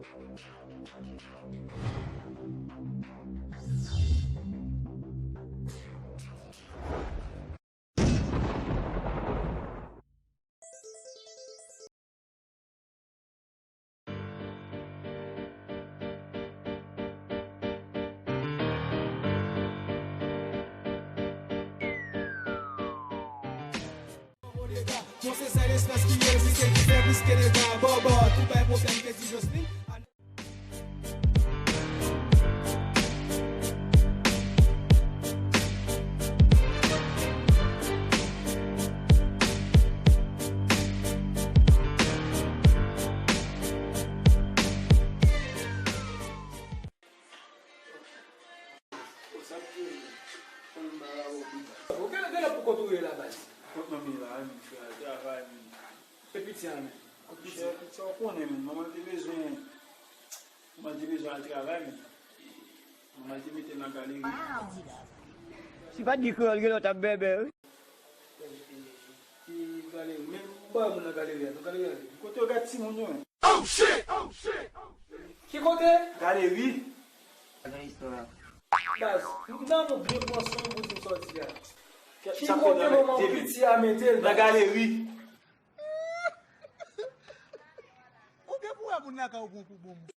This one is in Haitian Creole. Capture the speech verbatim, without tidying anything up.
Bon, se sèl espès ki egziste ki fè plis ke dega. Bòbò, tou bay pwoblèm, te di Jocelyn. Ou gen, gen lòt pou kont ou ye la, baz. Kot manmi la, wi, men frè, al travay, men. E piti a, men. Kot piti a? Piti a, w konnen, men. Manman te bezwen, manman te bezwen al travay, men. Manman te mete l nan galeri. Si pa t gen kreyòl, gen lòt ap bèbè, wi. Ki galeri? Men, ou pa wè moun nan galeri a, nan galeri a. Kote yo gad timoun yo, men? Ki kote? Galeri. Baz, m nan mou byen pran swen pou di m sa w di a. Ki kote manman piti a mete l? Nan galeri. Ou gen pou wè moun lakay ou pran pou bon moun.